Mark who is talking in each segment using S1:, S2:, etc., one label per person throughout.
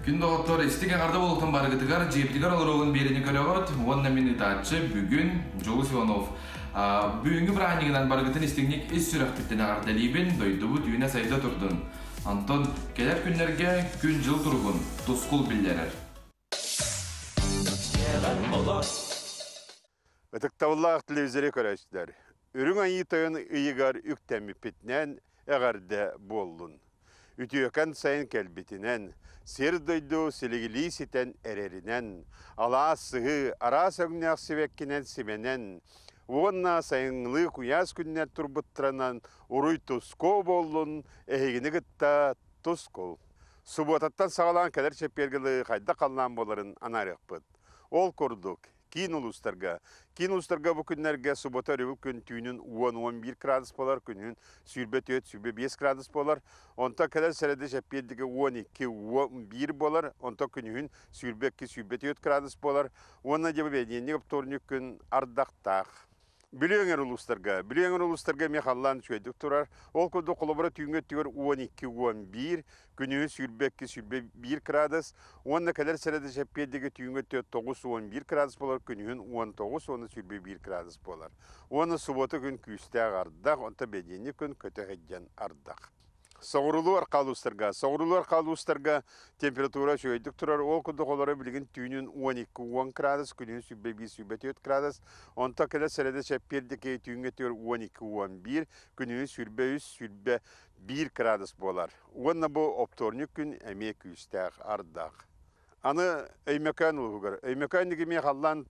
S1: Күн доҕоттор, истиҥ эҕэрдэ буолуохтун барыгытыгар, дьиэбитигэр олоруоҕун биэриини көрөҕүт уонна мин ыытааччы бүгүн Дьулус Иванов. Бүгүҥҥү бырааһынньыгынан барыгытын истиҥник ис сүрэхпиттэн эҕэрдэлиибин, дойдубут үүнэ-сайда турдун. Онтон кэлэр күннэргэ күн-дьыл туругун тускул биллэрэр.
S2: Ытыктабыллаах телевизоры көрөөччүлэр, Үрүҥ Айыы Тойон ыйыгар үктэммиппитинэн эҕэрдэ буоллун! Үтүөкэн сайын кэлбитинэн, сир-дойду силигилии ситэн эрэринэн, алаас сыһыы араас өҥнөөх сибэккинэн симэнэн уонна сайыҥҥылыы куйаас күннэр турбуттарынан уруй-тускуо буоллун, эһигини кытта тускул! Субуотаттан саҕалаан кэлэр чэппиэргэ хайдах халлаан буоларын анаарыахпыт. Ол курдук, киин улуустарга. Киин улуустарга бу күннэргэ суббота өрөбүл күн түүнүн 10-11 градус буолар, күнүһүн 24-25 градус буолар. Онтон кэлэр сэрэдэ чэппиэрдигэ 12-11 буолар, онтон күнүһүн 22-24 градус буолар. Уонна дьэ бэдиэнньик вторник күн ардахтаах. Бүлүү эҥэр улуустарга. Бүлүү эҥэр улуустарга эмиэ халлаан үчүгэйдик турар. Ол курдук холобура түүҥҥү өттүгэр 12-11, күнүһүн 22-21 градус уонна кэлэр сэрэдэ чэппиэрдиги түүҥҥү өттүгэр 9-11 градус буолар, күнүһүн 19 уонна 21 градус буолар. Уонна субуота күн күүстээх ардах, онтон бэдиэнньик күн көтө сылдьан ардах. Соҕуруулуу арҕаа улуустарга. Соҕуруулуу арҕаа улуустарга температура үчүгэйдик турар. Ол курдук олоро билигин түүнүн 12-10 градус, күнүһүн 21-24 градус. Онтон кэлэр сэрэдэ чэппиэрдики түүҥҥэ түөр 12-11, күнүһүн 23-21 градус буолар. Уонна бу оптуорньук күн эмиэ күүстээх ардах. Аны Өймөкөөн улууһугар. Өймөкөөн эмиэ халлаан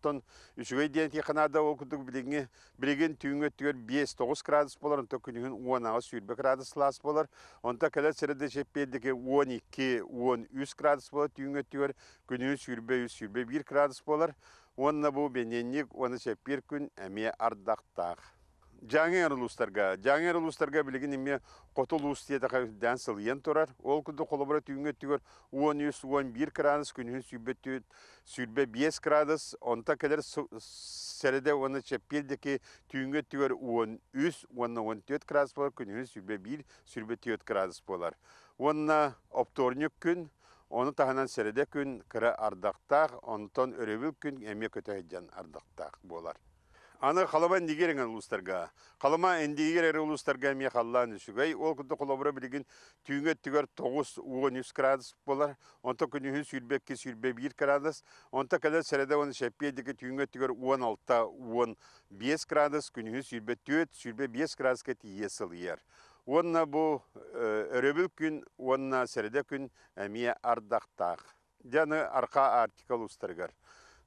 S2: үчүгэй диэн этиэххэ наада. Ол курдук билиҥҥи билигин түүҥҥү өттүгэр 5-9 градус буолар, онтон күнүһүн 18-20 градус сылаас буолар. Онтон кэлэр сэрэдэ чэппиэрдики 12-13 градус буолар түүҥҥү өттүгэр, күнүһүн 23-21 градус буолар. Уонна бу бэнидиэнньик уонна чэппиэр күн эмиэ ардахтаах. Дьааҥы улуустарга. Дьааҥы улуустарга билигин эмиэ хоту улуус диэтэхэ үрдээн сылыйан турар. Ол курдук холобура түүҥҥү өттүгэр 13-11 градус, күнүһүн 25 градус, онтон кэлэр сэрэдэ уонна чэппиэр диэки түүҥҥү өттүгэр 13 уонна 14 градус буолар, күнүһүн 21-24 градус буолар. Уонна оптуорунньук күн, ону таһынан сэрэдэ күн кыра ардахтаах, онтон өрөбүл күн эмиэ көтө сылдьан ардахтаах буолар. Аны Халыма Индигир эҥин улуустарга. Халыма Индигир эрэ улуустарга эмиэ халлаан үчүгэй. Ол курдук холобура билигин түүҥҥү өттүгэр 9-13 градус буолар. Онтон күнүһүн 22-21 градус. Онтон кэлэр сэрэдэ уонна чэппиэр диэки түүҥҥү өттүгэр 16-15 градус, күнүһүн 24-25 градуска тиийэ сылыйар. Уонна бу өрөбүл күн уонна сэрэдэ күн эмиэ ардахтаах. Дьэ аны Арҕаа Арктика улуустарыгар.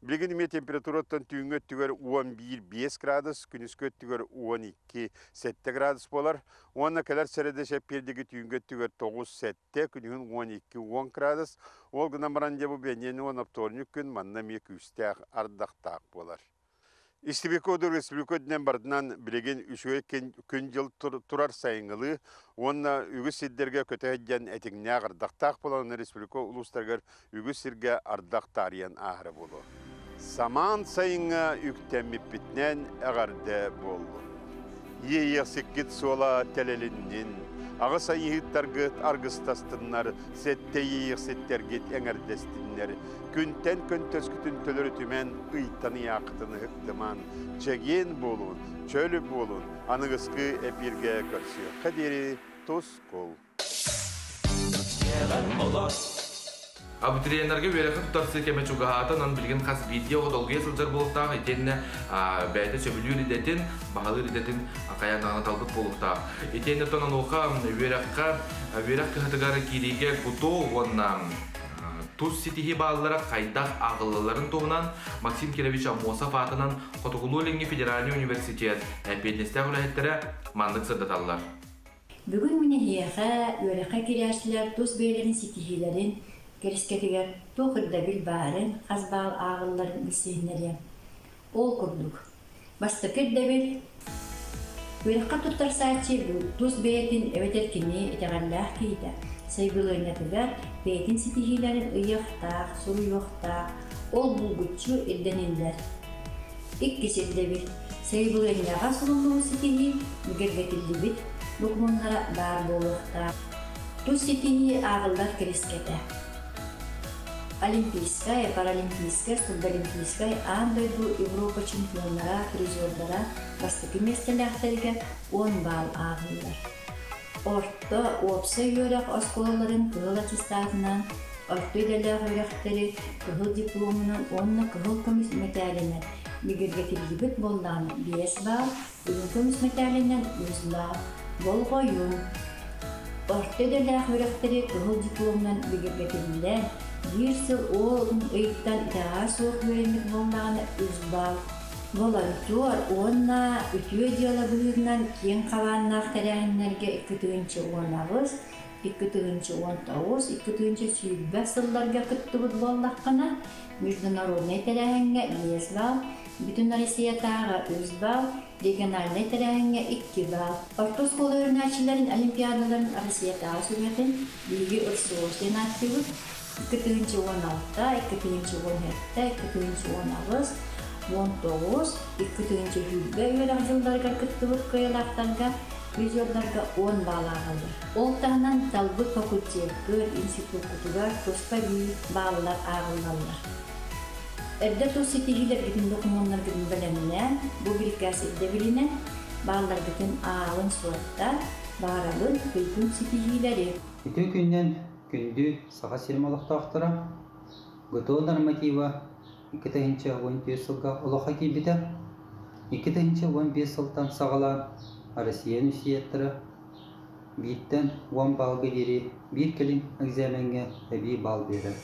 S2: Билигин эмиэ температураттан түүҥҥү өттүгэр 11-5 градус, күнүскү өттүгэр 12-7 градус буолар. Уонна кэлэр сэрэдэ чэппиэрдиги түүҥҥү өттүгэр 9-7, күнүһүн 12-10 градус. Ол гынан баран дьэ бу бэнидиэнньик уонна вторник күн манна эмиэ күүстээх ардахтаах буолар. Истибикодур республика үрдүнэн барытынан билигин үчүгэй күн-дьыл турар сайыҥҥылыы уонна үгүс сирдэргэ көтө сылдьан этиҥнээх ардахтаах буолан республика улуустарыгар үгүс сиргэ ардах таарыйан ааһара буолуо. Самаан сайыҥҥа үктэммиппитинэн эҕэрдэ буоллун. Иэйиэхсиккит суола тэлэлиннин, аҕыс айыыһыттаргыт аргыстастыннар, сэттэ иэйиэхситтэргит эҥэрдэстиннэр, күнтэн көнтөскүтүн төлөрүтүмэн, ыйтан ыйааххытын ыһыктыман, чэгиэн буолун, чөл буолун, аныгыскы эпииргэ көрсүөххэ диэри тускул.
S1: Абитуриеннарга үөрэххэ туттарсыы кэмэ чугаһаата, онон билигин хас биирдии оҕо долгуйа сылдьар буолуохтаах итиэннэ бэйэтэ сөбүлүүр идэтин, баһылыыр идэтин хайаан даҕаны талбыт буолуохтаах. Итиэннэ оттон онуоха үөрэххэ, үөрэх кыһатыгар киириигэ куту уонна тус ситиһии бааллара хайдах ааҕыллалларын туһунан Максим Кирович Аммосов аатынан Хотугулуу-Илиҥҥи федеральнай университет эппиэтинэстээх үлэһиттэрэ маннык сырдаталлар.
S3: Бүгүн мин эһиэхэ үөрэххэ киирээччилэр тус бэйэлэрин ситиһиилэрин кэрискэтигэр туох ирдэбил баарын, хас баал ааҕылларын билсиһиннэриэм. Ол курдук, бастакы ирдэбил үөрэххэ туттарсааччы тус бэйэтин эбэтэр кини итэҕэллээх киһитэ сайбылыанньатыгар бэйэтин ситиһиилэрин ыйыахтаах, суруйуохтаах, ол булгуччу ирдэниллэр. Иккис ирдэбил сайабылыанньаҕа суруллубут ситиһии бигэргэтиллибит докумуоннара баар буолуохтаах. Тус ситиһии ааҕыллар кэрискэтэ. Олимпийскай, паралимпийскай, сурдолимпийскай аан дойду Европа чемпионнара, призердара бастакы миэстэлээхтэригэр 10 баал ааҕыллар. Орто, уопсай үөрэх оскуолаларын кыһыл аттестатынан, орто идэлээх үөрэхтэри кыһыл дипломунан уонна кыһыл көмүс мэтээлинэн бигэргэтиллибит буоллаҕына 5 баал, үрүҥ көмүс мэтээлинэн 3 баал. Болҕойуу! Орто идэлээх үөрэхтэри кыһыл дипломунан бигэргэтиллэн, биир сыл уон ыйтан итэҕэһэ суох үөрэммит буоллаҕына 3 баал. Волонтер уонна үтүө дьыала быһыытынан киэҥ хабааннаах тэрээһиннэргэ 2018, 2019, 2020 сылларга кыттыбыт буоллаххына, международнай тэрээһиҥҥэ 5 балл, Бүтүн Россиятааҕы 3 балл, региональнай тэрээһиҥҥэ 2 балл. Орто оскуола үөрэнээччилэрин олимпиадаларын Россиятааҕы сүбэтин биһиги РСО диэн ааттыыбыт. 2016, 2017, 2018, 19, 2020 үөрэх дьылларыгар кыттыбыт кыайыылаахтарга призердарга 10 балл ааҕыллар. Ол таһынан талбыт факультеккыт, институккутугар туспа биир бааллар ааҕыллаллар. Эрдэ тус ситиһиилэргитин докумуоннаргытын бэлэмнээн, бу бирикээс ирдэбилинэн баалларгытын ааҕын-суоттаан, баҕарабын туйгун ситиһиилэри!
S4: Үтүө күнүнэн күндү Саха сирин олохтоохторо! ГТО норматива 2014 сылга олоххо киирбитэ. 2015 сылтан саҕалаан Россия университеттара бииртэн уон баалга диэри биир кэлин экзамеҥҥа эбии баал биэрэр.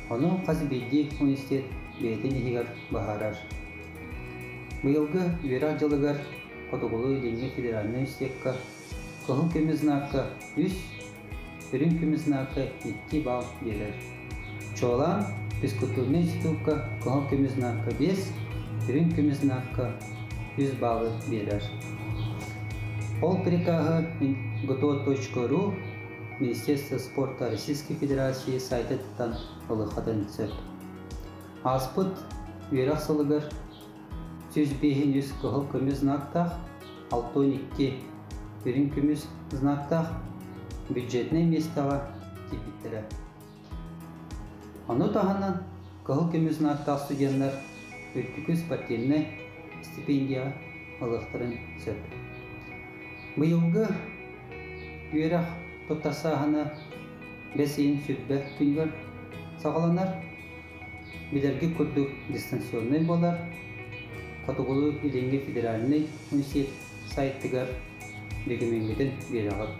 S4: Ону хас биирдии университет бэйэтин иһигэр быһаарар. Быйылгы үөрэх дьылыгар Хотугулуу-Илиҥҥи федеральнай университекка Кыһыл көмүс знакка үс, үрүҥ көмүс знакка икки балл биэрэр. Чуолаан, физкультурнай институкка кыһыл көмүс знакка биэс, үрүҥ көмүс знакка үс баллы биэрэр. Ол прикаһы gto.ru Министерство спорта Российской Федерации сайтыттан ылыаххытын сөп. Ааспыт үөрэх сылыгар 105 кыһыл көмүс знактаах, 62 үрүҥ көмүс знактаах бюджетнай миэстэҕэ киирбиттэрэ. Ону таһынан кыһыл көмүс знактаах студеннар үрдүкү спортивнай стипендия ылыахтарын сөп. Быйылгы үөрэх туттарсааһына бэс ыйын сүрбэ күнүгэр саҕаланар. Билэргит курдук дистанционнай буолар. Хотугулуу-Илиҥҥи федеральнай университет сайтыгар докумеҥҥытын биэрэҕит.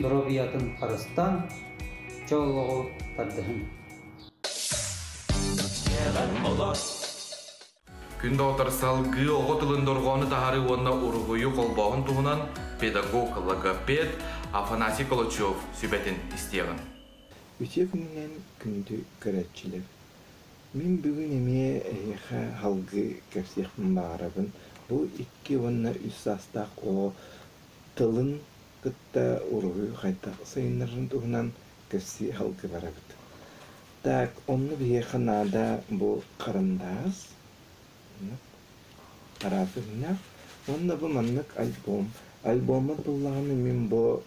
S4: Доруобуйатын харыстаан, чөл олоҕу тардыһыҥ.
S1: Күн доҕоттор салгыы оҕо тылын дорҕоону таһаарыы уонна уруһуйу холбооһун туһунан педагог, логопед Афанасий Колочев сүбэтин истиэҕин.
S5: Үтүө күнүнэн күндү көрөөччүлэр! Мин бүгүн эмиэ эһиэхэ салгыы кэпсиэхпин баҕарабын. Бу икки уонна үс саастаах оҕо тылын кытта уруһуй хайдах сайыннарарын туһунан кэпсии салгыы барабыт. Так, онно биһиэхэ наада бу харандаас, араас өҥнөөх уонна бу маннык альбом. Альбоммут буллаҕына мин бу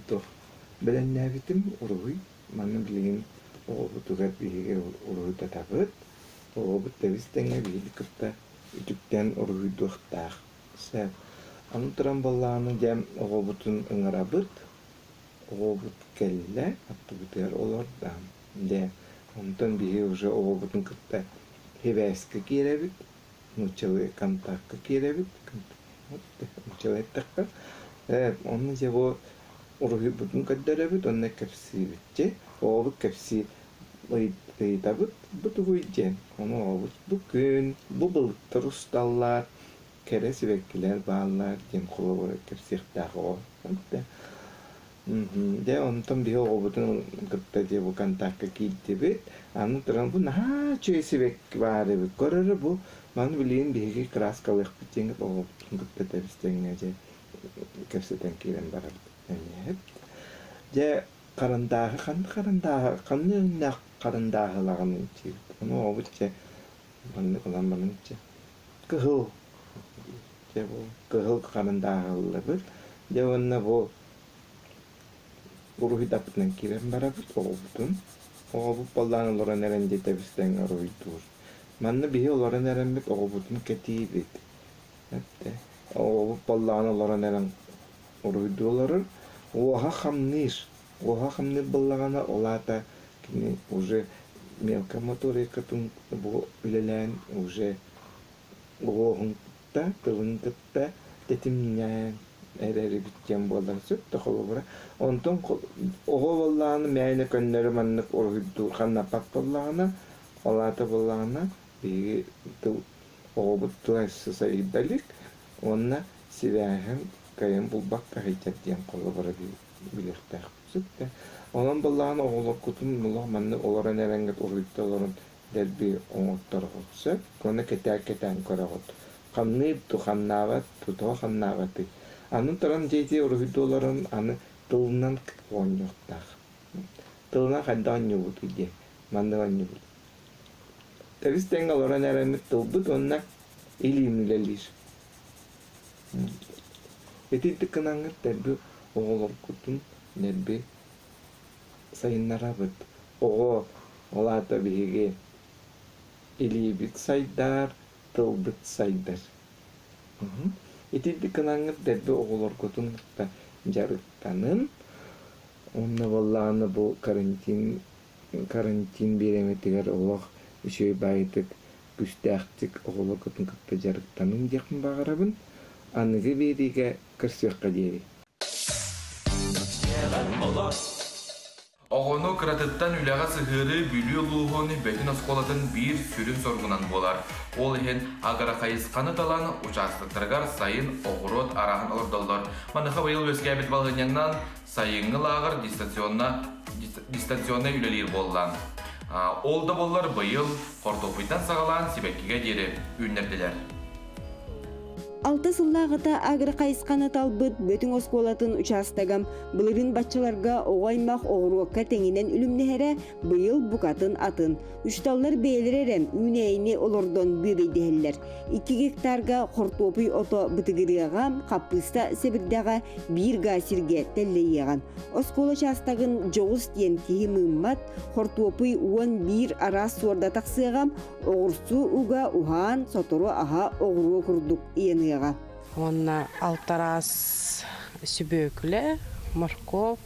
S5: туох бэлэмнээбитим уруһуй. Манна билигин оҕобутугар биһиги уруһуйдатабыт. Оҕобут тэбис-тэҥҥэ биһиги кытта үтүктэн уруһуйдуохтаах. Сөп. Аны туран буоллаҕына дьэ оҕобутун ыҥырабыт. Оҕобут кэллэ, аттыбытыгар олордо. Дьэ, онтон биһиги уже оҕобутун кытта сибээскэ киирэбит, нууччалыы контакка киирэбит, нууччалыы эттэххэ. Онно дьэ бу уруһуйбутун көрдөрөбүт уонна кэпсиибит. Дьэ, оҕобут кэпсии ыйытабыт, бу тугуй диэн. Ону оҕобут бу күн, бу былыттар усталлар, кэрэ сибэккилэр бааллар диэн холобура кэпсиэхтээх оҕо. Дьэ, онтон биһи оҕобутун кытта дьэ бу контакка киирдибит. Аны туран бу наһаа үчүгэй сибэкки баар эбит. Көр эрэ бу маны билигин биһиги краскалыахпыт диэн оҕобутун кытта тэбис-тэҥҥэ дьэ кэпсэтэн киирэн барабыт эмиэ. Дьэ, харандааһы ханна харандааһы ханна өҥнөөх харандааһылаҕыный диибит. Ону оҕобут дьэ маннык ылан баран дьэ кыһыл дьэ бу кыһыл харандааһыллабыт. Дьэ уонна бу уруһуйдаппытынан киирэн барабыт оҕобутун. Оҕобут буоллаан олорон эрэн диэтэбистэн уруһуйдуур. Манна биһи олорон эрэммит оҕобутун кэтиибит. Оҕобут буоллаҕына олорон эрэн уруһуйдуу олорор. Уоһа хамныыр. Уоһа хамныыр буоллаҕына, ол аата кини уже мелкая моторикатын бу үлэлээн уже уоһун кытта, тылын кытта тэтимнээн эрэрибит диэн буолар сөп да холобура. Онтон оҕо буоллаҕына мээнэ көннөрү маннык уруһуйдуур ханнаппат буоллаҕына, ол аата буоллаҕына биһиги тыл оҕобут тыла сайда илик уонна сибээһин кыайан булбакка сылдьар диэн холобура билиэхтээхпит да. Онон буоллаҕына оҕолоргутун олох маннык олорон эрэҥҥит уруһуйда олорон дэлби оҥоттороҕут сөп. Уонна кэтээн-кэтээн көрөҕүт. Хамныыр дуу, хамнаабат дуу, тоҕо хамнаабатый? Аны туран дьиэтигэр уруһуйдуу олорон аны тылынан оонньуохтаах. Тылынан хайдах оонньуубутуй диэн маннык оонньуубут. Тэбис тэҥҥэ олорон эрэммит тылбыт уонна илиим үлэлиир. Итинник гынаҥҥыт дэлби оҕолоргутун дэлби сайыннарабыт. Оҕо ол аата биһиги илиибит сайдар, тылбыт сайдар. Итинник гынаҥҥыт дэлби оҕолоргутун кытта дьарыктанын. Уонна буоллаҕына бу карантин карантин бириэмэтигэр олох үчүгэй баайытык күүстээхтик оҕолоргутун кытта дьарыктаныҥ диэхпин баҕарабын. Аныгы биэриигэ көрсүөххэ диэри.
S1: Оҕону кыратыттан үлэҕэ сыһыарыы Бүлүү улууһун Бөтүн оскуолатын биир сүрүн соругунан буолар. Ол иһин агрохайысханы талан учаастактарыгар сайын оҕуруот арааһын олордоллор. Маныаха быйыл үөскээбит балаһыанньанан сайыҥҥы лааҕыр дистанционно үлэлиир буолла. Ол да буоллар быйыл хортуоппуйтан саҕалаан сибэккигэ диэри үүннэрдилэр.
S6: Алта сыллааҕыта агрохайысханы талбыт Бөтүҥ оскуолатын учаастага былырыын баччаларга оҕо аймах оҕуруокка тэҥинэн үлүмнэһэрэ быйыл букатын атын. Учууталлар бэйэлэрэ эрэ үүнээйини олордон бүөбэйдэһэллэр. 2 гектарга хортуопуй ото бытыгырыаҕа, хаппыыста сэбирдэҕэ биир гаа сиргэ тэллэйиэҕэ. Оскуола учаастагын дьоҕус диэн киһи мыыммат, хортуопуй 11 араас суорда тахсыаҕа, оҕурсу уга уһаан, сотору аһа оҕуруо курдук иэныаҕа.
S7: Уонна алтараас сүбүөкүлэ, моркуоп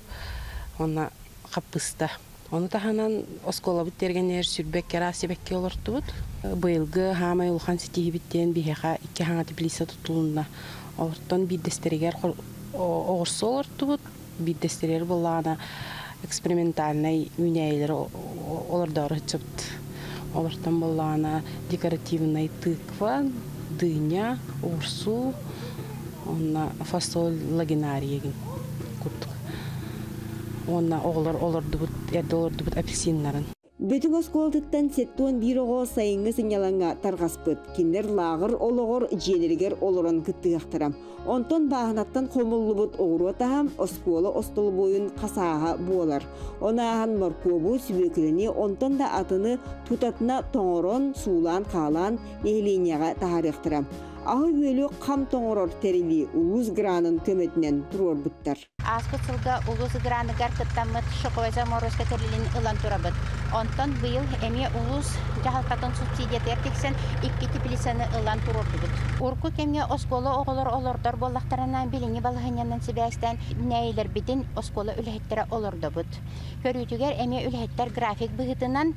S7: уонна хаппыыста. Ону таһынан оскуолабыт тиэргэнигэр сүрбэккэ араас сибэкки олортубут. Быйылгы хаамай улахан ситиһиибит диэн биһиэхэ икки хаҥа теплица тутулунна. Олортон биирдэстэригэр оҕурсу олортубут, биирдэстэригэр буоллаҕына экспериментальнай үүнээйилэри олордоору сылдьыбыт. Олортон буоллаҕына декоративнай тыква, дыня, оҕурсу уонна фасоль лагинария курдук. Уонна оҕолор олордубут, эрдэ олордубут апельсиннарын.
S6: Бөтүҥ оскуолатыттан 71 оҕо сайыҥҥы сынньалаҥҥа тарҕаспыт. Кинилэр лааҕыр олоҕор дьиэлэригэр олорон кыттыахтара. Онтон бааһынаттан хомуллубут оҕуруот аһа оскуола остолобуойун хасааһа буолар. Ону ааһан моркуобу, сүбүөкүлэни, онтон да атыны тутатына тоҥорон, суулаан-хаалаан нэһилиэнньэҕэ таһаарыахтара. Аһы-үөлү хам тоҥорор тэрили улуус гранын көмөтүнэн туруорбуттар.
S8: Ааспыт сылга улуус граныгар кыттаммыт шоковай заморозка тэрилин ылан турабыт. Онтон быйыл эмиэ улуус дьаһалтатын субсидиятыгар тиксэн икки теплицаны ылан туруордубут. Урукку кэмҥэ оскуола оҕолор олордор буоллахтарына, билиҥҥи балаһыанньанан сибээстээн нээйилэрбитин оскуола үлэһиттэрэ олордобут. Көрүүтүгэр эмиэ үлэһиттэр график быһыытынан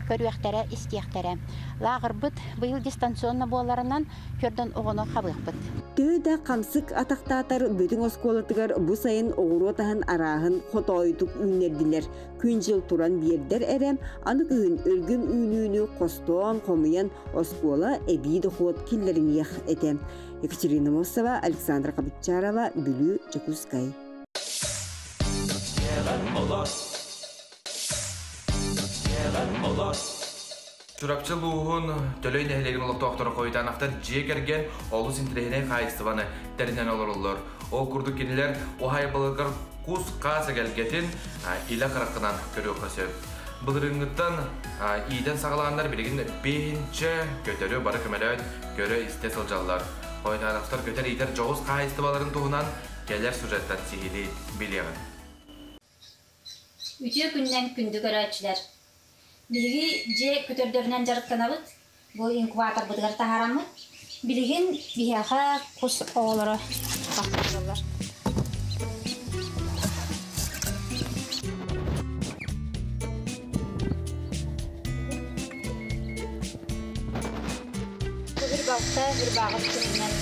S8: көрүөхтэрэ, истиэхтэрэ. Лааҕырбыт быйыл дистанционно буоларынан көрдөн оҕону хабыахпыт.
S6: Төһө да хамсык атахтаатар Бөтүҥ оскуолатыгар бу сайын оҕуруот аһын арааһын хотоойутук үүннэрдилэр. Күн-дьыл туран биэрдэр эрэ, аны күһүн өлгөм үүнүүнү хостоон, хомуйан оскуола эбии дохуот киллэриниэх этэ. Екатерина Мосова, Александра Кабытчарова, Бүлүү, Дьокуускай.
S1: Чурапчы улууһун Төлөй нэһилиэгин олохтоохторо Хойутановтар дьиэ кэргэн олус интэриэһинэй хаһаайыстыбаны тэринэн олороллор. Ол курдук кинилэр уһаайбаларыгар кус-хаас эгэлгэтин илэ хараххынан көрүөххэ сөп. Былырыыҥҥыттан иитэн саҕалааннар билигин биэһинчэ көтөрү бары көмөлөөн көрө-истэ сылдьаллар. Хойутановтар көтөр иитэр дьоҕус хаһаайыстыбаларын туһунан кэлэр сюжеттан сиһилии билиэҕиҥ.
S9: Үтүө күнүнэн күндү көрөөччүлэр! Биһиги дьиэ көтөрдөрүнэн дьарыктанабыт. Бу инкубаторбытыгар таһаараммыт. Билигин биһиэхэ кус оҕолоро тахсаллар. Бу бір балта, бір бағыс күнүнэн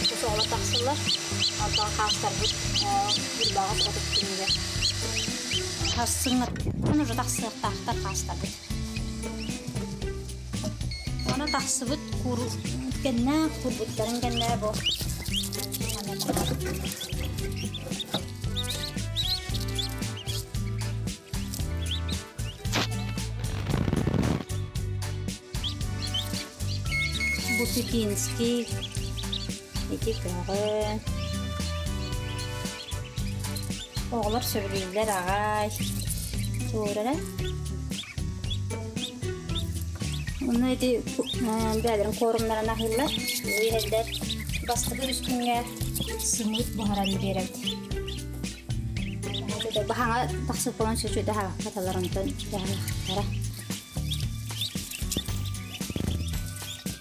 S9: кус оҕолор тахсаллар. Онтон хаастарбыт бір бағыс 30 күнүгэр. Сарсыҥҥыттан уже тахсыахтаахтар хаастарбыт. Оны тахсыбыт кур кэннэ курбуттарын кэннэ бу Бу пекинский ити көҕө. Оҕолор сөбүлүүллэр аҕай. Туорара. Онно ити бэйэлэрин куорумнарын аһыыллар. Үөрэллэр. Бастакы үс күҥҥэ сымыыт буһаран биэрэбит. Баһаҥа тахсып буолан сөчүөтэ хаталар онтон дьаһалахтара.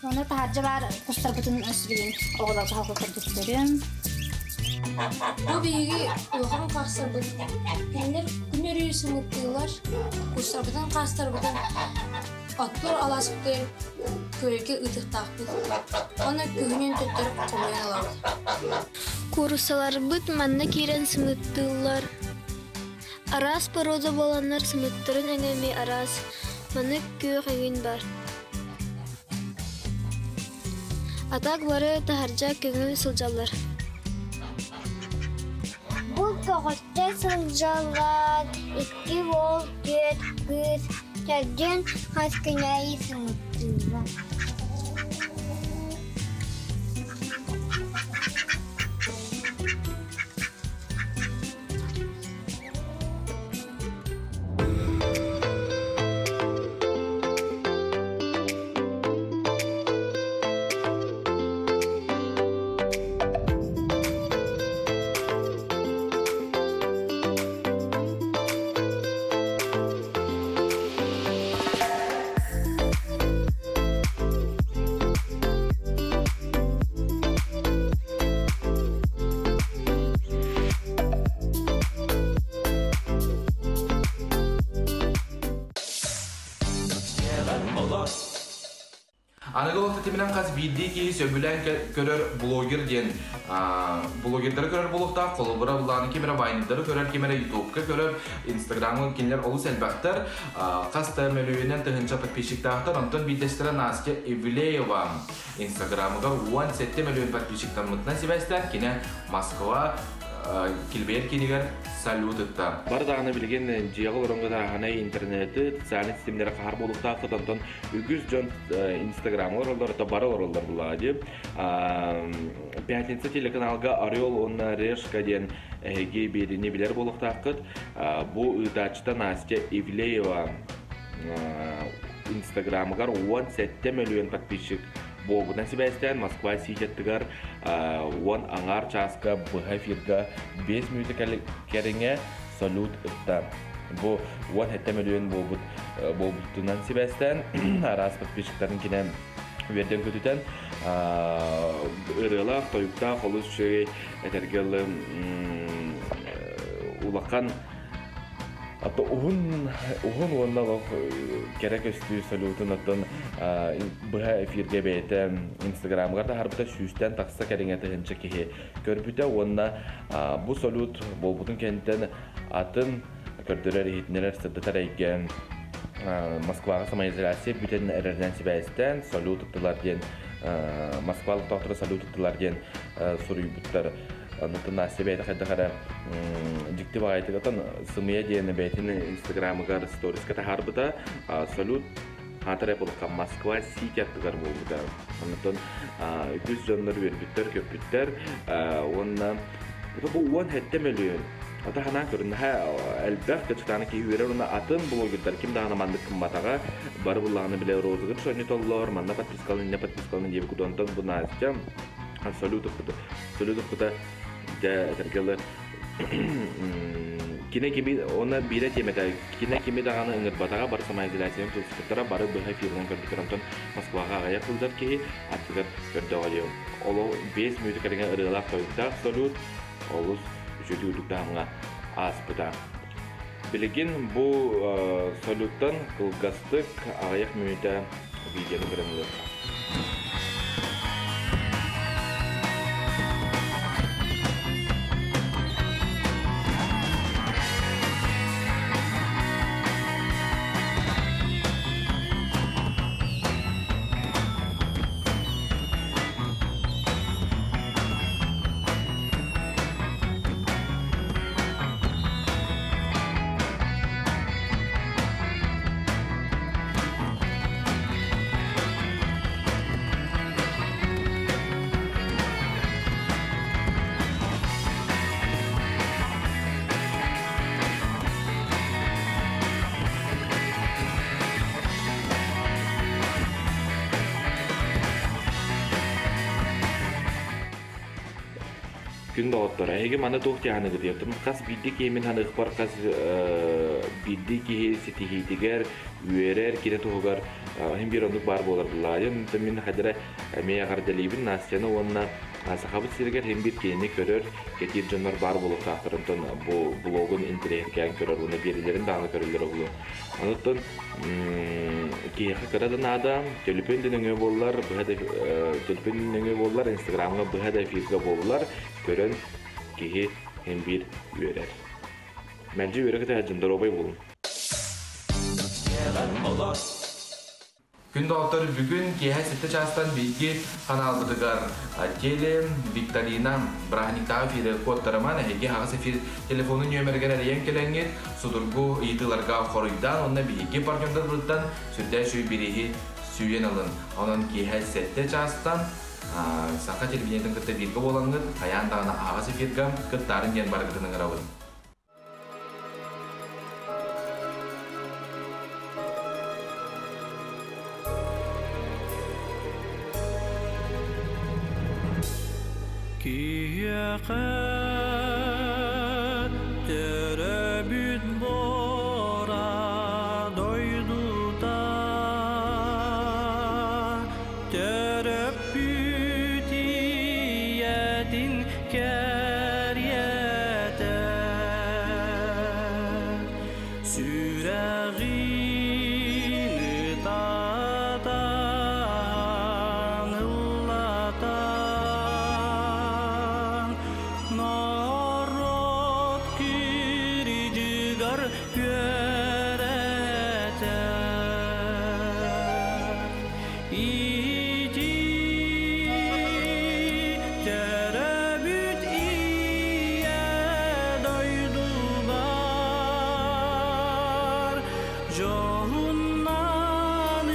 S9: Оны таһырдьа баар кустарбытын өсүлүн оҕолорго халга көрдөттөрүм.
S10: Бу биһиги улахан хаастарбыт. Кинилэр күн өрүү сымыттыыллар, кустарбытын хаастарбытын оттуур алааспытыгар күөлгэ ыытыахтаахпыт. Уонна күһүнүн төттөрү хомуйан ылабыт.
S11: Кууруссаларбыт манна киирэн сымыттыыллар. Араас порода буоланнар сымыттарын өҥө эмиэ араас, маны күөх эҥин бар. А так бары таһырдьа көҥүл сылдьаллар.
S12: Бу көҕүттэ сылдьаллар икки уол, түөрт кыыс, төрдүөн хас күн аайы сымыттыыллар.
S1: Аныгы олох тэтиминэн хас биирдии киһи сөбүлээн көрөр блогер диэн блогердары көрөр буолуохтаах. Холобура, былааны ким эрэ вайнердары көрөр, ким эрэ ютубка көрөр, инстаграмҥа кинилэр олус элбэхтэр. Хас да мөлүйүөнүнэн тыһыынча подписчиктаахтар. Онтон биирдэстэрэ Настя Ивлеева. Инстаграмыгар 17 мөлүйүөн подписчиктаммытынан сибээстээн кини Москва килбиэр киинигэр салют ытта.
S13: Бары даҕаны билигин дьиэҕэ олорон ааһанай интернети, социальнай ситимнэри хаһар буолуохтааххыт, онтон үгүс дьон инстаграмҥа олороллор, то бары олороллор буллаҕа дии. Пятница телеканалга Орел уонна Решка диэн эһиги биэриини билэр буолуохтааххыт. Бу ыытааччыта Настя Ивлеева Инстаграмыгар 17 мөлүйүөн подписчик буолбутунан сибээстээн Москва Сити-аттыгар 10 аҥаар чааска быһа эфирга 5 мүнүүтэ кэриҥэ салют ытта. Бу 17 мөлүйүөн буолбут буолбутунан сибээстээн араас подписчиктарын кинэ үөрдэн көтүтэн ырыалаах, тойуктаах олус үчүгэй этэргэ улахан Ато уһун уһун уонна олох кэрэ көстүү салютун оттон быһа эфиргэ бэйэтэ инстаграмыгар таһаарбыта сүүстэн тахса кэриҥэ тыһыынча киһи көрбүтэ уонна бу салют буолбутун кэнниттэн атын көрдөрөр иһитиннэрэр сырдатар эйгэ Москваҕа самоизоляция бүтэн эрэринэн сибээстээн салют ыттылар диэн Москва олохтоохторо салют ыттылар диэн суруйбуттар. Онтон Настя бэйэтэ хайдах эрэ дьикти баҕайытык отон сымыйа диэн бэйэтин инстаграмыгар сториска таһаарбыта. Салют хаатар эпулка Москва Сити аттыгар буолбута. Онтон үгүс дьоннор үөрбүттэр, көппүттэр уонна бу 17 мөлүйүөн Ата ханаан көрүннэхэ элбэх кычытааны киһи үөрэр уонна атын блогердар ким даҕаны маннык гымматаҕа бары буллаҕына билэ розыгрыш сонньутоллор манна подпискалын иннэ подпискалын диэбит курдук онтон бу Настя салют укпута салют укпута дьэ этэргэ дылы. Кинэ кими онно биирэ тиэмэтэ кинэ кими даҕаны ыҥырбатаҕа, бары самоизоляцияны тутуспуттара, бары быһа эфиринэн көрбүттэр. Онтон Москваҕа аҕыйах сылдьар киһи аттыгар көрдөҕө диэн. Олох 5 мүнүүтэ кэриҥэ ырыалаах тойуктаах салют олус үчүгэй үрдүк таһымҥа ааспыта. Билигин бу салюттан кылгастык аҕыйах мүнүүтэ видеоны көрөн ылыахха. Күн доҕоттор, эһиги манна туох тиһаныгыт диэптим. Хас биирдии киһи мин ханыхпар хас биирдии киһи ситиһиитигэр, үөрэр, кини туһугар иһин биир оннук баар буолар буллаайын. Мин хадара эмиэ эҕэрдэлиибин Настяны уонна Сахабыт сиригэр иһин биир киһини көрөр, кэтиир дьоннор баар буолуохтаахтар. Онтон бу блогун интэриэһиргээн көрөр уонна биэриилэрин даҕаны көрөллөр оҕолор. Онуттан киһиэхэ кыра да наада, төлөпүөн да нөҥүө буоллар, быһа да төлөпүөн нөҥүө буоллар, инстаграмҥа быһа да эфиргэ буоллар, көрөн киһи һин биир үөрэр. Мэлдьи үөрэ кытаһа дьон доруобай буолун.
S1: Күн доҕоттор, бүгүн киэһэ 7 чаастан биһиги ханаалбытыгар теле Викторина бырааһынньыктааҕы эфири куоттарыман, эһиги аҕыс эфир телефонун нүөмэригэр эрийэн кэлэҥҥит судургу ыйытыыларга хоруйдаан уонна биһиги партнердарбытыттан сүрдээх үчүгэй бирииһи сүүйэн ылын. Онон киэһэ 7 чаастан Саха телевидениетын кытта бииргэ буолаҥҥыт хайаан даҕаны аһаҕас эфирга кыттаарын диэн барыгытын ыҥырабын.
S14: Киһиэхэ төрөбүт буора дойдута төрөппүт ийэтин кэриэтэ сүрэҕин ытатан ыллатан норуот кирдьигэр үөрэтэр ити төрөбүт ийэ дойдубар дьоһуннан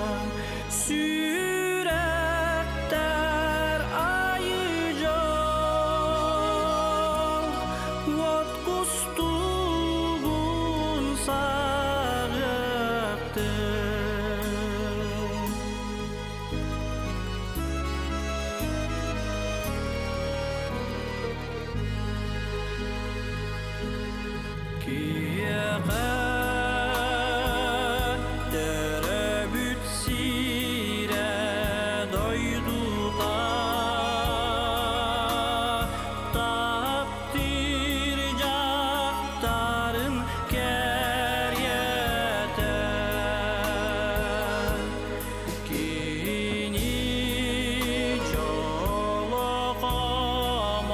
S14: ыллыырыҥ сүрэхтэр айы дьол уот кустугун саҕыахтын. Киһиэхэ төрөбүт сирэ дойдута таптыыр дьахтарын кэриэтэ кини дьоло хомолтото.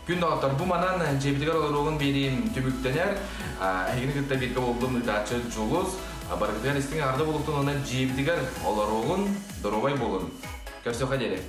S1: Күн доҕоттор, бу манан дьиэбитигэр олоруоҕун биэриим түмүктэнэр. Эһигини кытта бииргэ буоллум ыытааччы Дьулус. Барыгытыгар истиҥ эҕэрдэ буолуохтун уонна дьиэбитигэр олоруоҕун, доруобай буолун. Көрсүөххэ диэри.